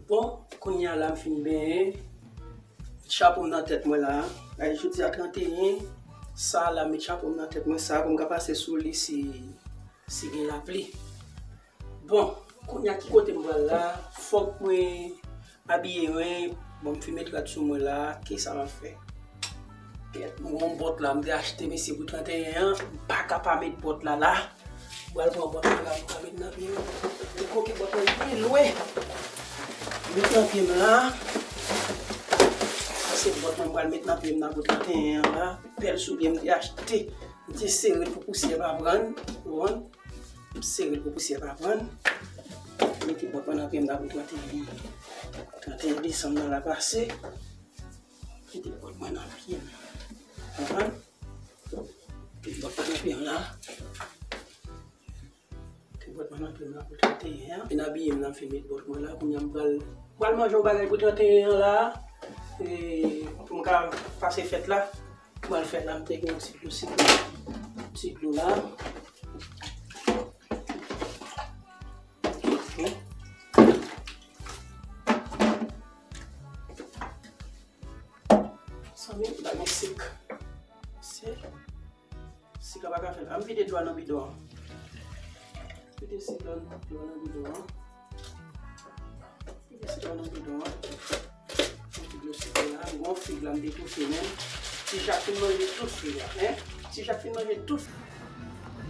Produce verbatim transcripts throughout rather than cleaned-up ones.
Bon, kounye a la m fin benyen. Met chapo m nan tèt mwen la. Ay, jodi a trannteyen. Sa la, met chapo m nan tèt mwen sa pou m ka pase sou li si, si gen lapli. Bon, kounye a ki kote m pral la? Fòk mwen abiye mwen. Bon, m fin met rad sou mwen la. Kisa m ap fè? Kèt, m gon bòt la, m te achte mesye pou trannteyen an, m pa ka pa met bòt la la. M pral pran bòt la la, m pral met nan pye m. M koke bòt mwen byen lwen. Met nan pye m la. Sa se bòt mwen m pral met nan pye m nan pou trannteyen an la. Bèl soulye m te achte. M te sere l pou pousyè pa pran. Ou konprann? M sere l pou pousyè pa pran. Mete bòt mwen nan pye m nan pou trannteyen. Trannteyen desanm nan la pase. Mete bòt mwen nan pye m. Konprann? Mete bòt mwen nan pye m la. Mete bòt mwen nan pye m la pou trannteyen an. Fin abiye m nan, fin met bòt mwen la. Kounye a m pral, pral manje yon bagay pou trannteyen an la. E, pou m ka pase fèt la. M pral fè la, m te gen yon ti dlo sitwon. Ti dlo la. Zanmi, m pa gen sik. Se, sik la pa ka fè l. Ann vide dlo a nan bidon an. Vide sik la, dlo a nan bidon an. Vide sik la nan bidon an. Yon ti dlo sitwon la. M gon fig la, m te toufe menm. Ti Jak fin manje tout fig la, en. Ti Jak fin manje tout fig.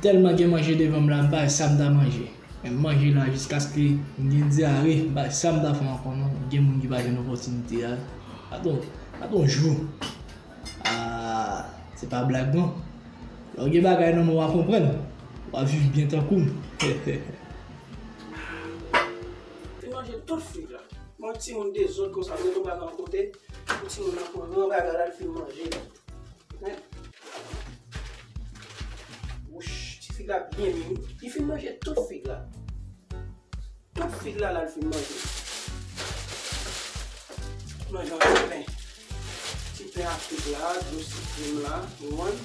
Tèlman gen manje devan m la, m pa wè sa m ta manje. Men m manje la jiskaske m gen dyare, m pa wè sa m ta fè ankò non. Gen moun ki pa jwenn opòtinite a. Pa t on, pa t on jou. Ah, se pa blag non. Lè w gen bagay nan men w, w a konprann. W a viv byen tankou m. Fin manje tout fig la. Yon timoun dezòd konsa, mete yon bagay yon kote, yon timoun nan pran yon bagay la, l fin manje. Hein? Wouch, ti fig la byen mi wi. Li fin manje tout fig la. Tout fig la, la, l fin manje. Manje yon ti pen. Ti pen ak fig la, dlo sitwon la, ou konprann?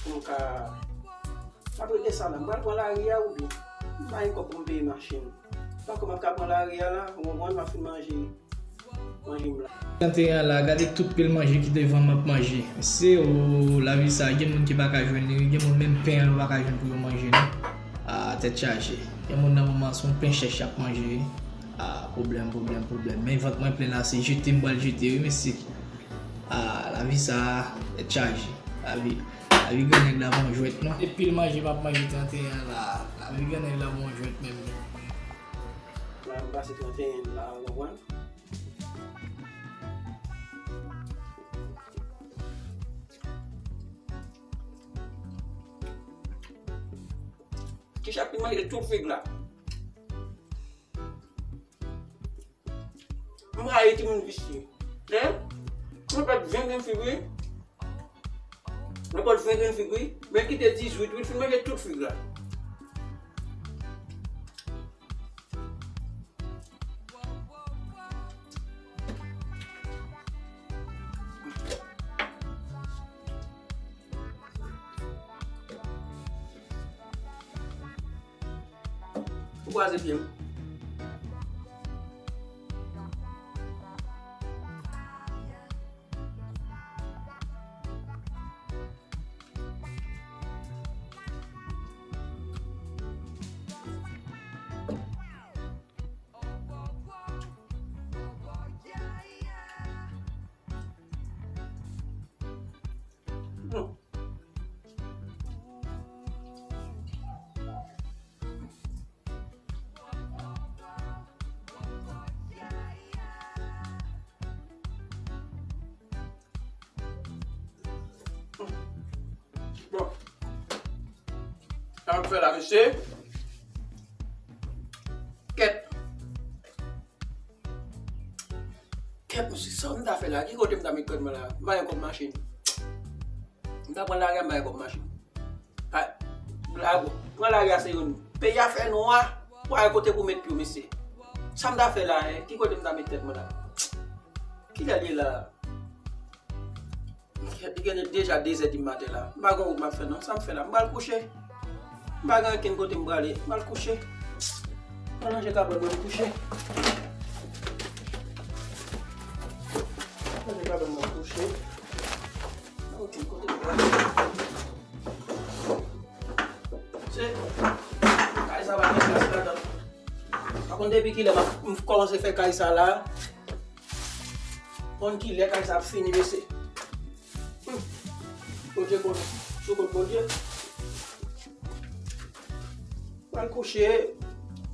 Pou m ka, m ap regle sa la. M pral pran lari a oubyen? M pa gen kòb pou m peye machin. Tankou m ap ka pran lari a la, ou konprann, m ap fin manje manje m la. Trannteyen an la, gade tout pil manje ki devan m ap manje. Mesye o, lavi sa, gen moun ki pa ka jwenn li, gen moun menm pen an yo pa ka jwenn pou yo manje non. Ah, tèt chaje. Gen moun nan moman se yon pen chèch y ap manje. Ah, pwoblèm, pwoblèm, pwoblèm. Men vant mwen plen la, se jete m pral jete wi, mesye. Ah, lavi sa, tèt chaje. Lavi, lavi grannèg la pa yon jwèt non. Se pil manje m ap manje trannteyen an la. Lavi grannèg la pa yon jwèt menm non. La, m pase trannteyen an la, ou konprann? Ti Chak fin manje tout fig la. M rayi timoun visye. Hein? Mwen pèdi ven grenn fig wi. Mwen pèdi ven grenn fig wi. Men kite dizwit wi, l fin manje tout fig la. Ou kwaze pye m. Bon. Sa m ap fè la, mesye. Kèt. Kèt, mesye, sa m ta fè la? Ki kote m ta met kòb mwen la? M pa gen kòb machin. M ta pran lari a, m pa gen kòb machin. A, la, pran lari a se youn. Peyi a fè nwa, pa gen kote pou met pye w, mesye. Sa m ta fè la, en? Ki kote m ta met tèt mwen la? Kilè l ye la? Li genlè deja dezè di maten la. M pa gen wout m ap fè non. Sa m fè la? M pral kouche. M pa gen okenn kote m prale. M pral kouche. M pral ranje kabòn mwen, m kouche. Ok, kote m pral? Se, kay sa pa gen plas ladan. Pa konn depi kilè m ap, m kòmanse fè kay sa la. Konn kilè kay sa ap fini, mesye. Hmm. Bondye konnen. Sou kont Bondye. Pral kouche.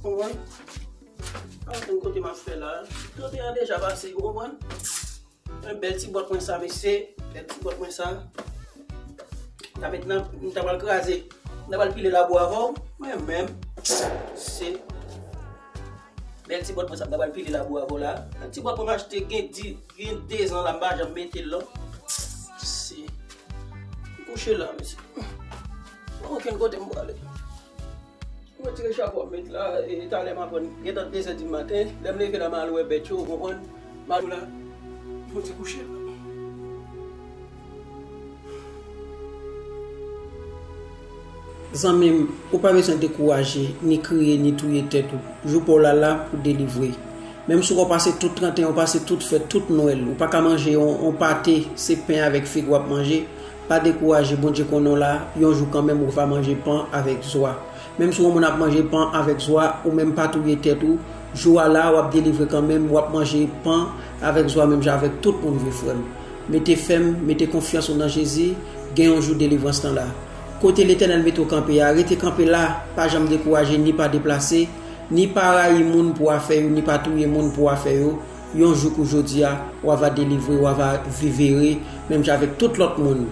Konprann? Anfen, kote m ap fè la. Trant et un an deja pase, ou konprann? Yon bèl ti bòt mwen sa, mesye. Bèl ti bòt mwen sa. M ta met nan, m ta pral kraze. M ta pral pile labou avè w. Mwen menm. Se bèl ti bòt mwen sa, m ta pral pile labou avè w la. Ti bòt mwen m achte gen di, gen dezan la, m pa janm mete l non. Se. M kouche la, mesye. Okenn kote m prale. Mwen tire chapo m met la, e talè m aprann. Gentan dezè di maten, lè m leve la, m al wè bèt yo, ou konprann? M al la, mwen te kouche la. Zanmi m, ou pa bezwen dekouraje, ni kriye, ni touye tèt ou. Jou pa w la la pou delivre. Menm si w pase tout trant et un, ou pase tout fèt, tout Nwèl, ou pa ka manje yon, yon pate, se pen avèk fig w ap manje, pa dekouraje, Bondye konnen w la, yon jou kanmenm ou va manje pan avèk zwa. Menm si yon moun ap manje pan avèk zwa, ou menm pa touye tèt ou, jou a la, w ap delivre kanmenm, w ap manje pan avèk zwa menm jan avèk tout moun vre frè m. Mete fèm, mete konfyans ou nan Jezi, gen yon jou delivrans lan la. Kote Letènèl mete w kanpe a, rete kanpe la, pa janm dekouraje, ni pa deplase, ni pa rayi moun pou afè yo, ni pa touye moun pou afè yo. Yon jou kou jodi a, w ava delivre, w ava viv ere, menm jan avèk tout lòt moun.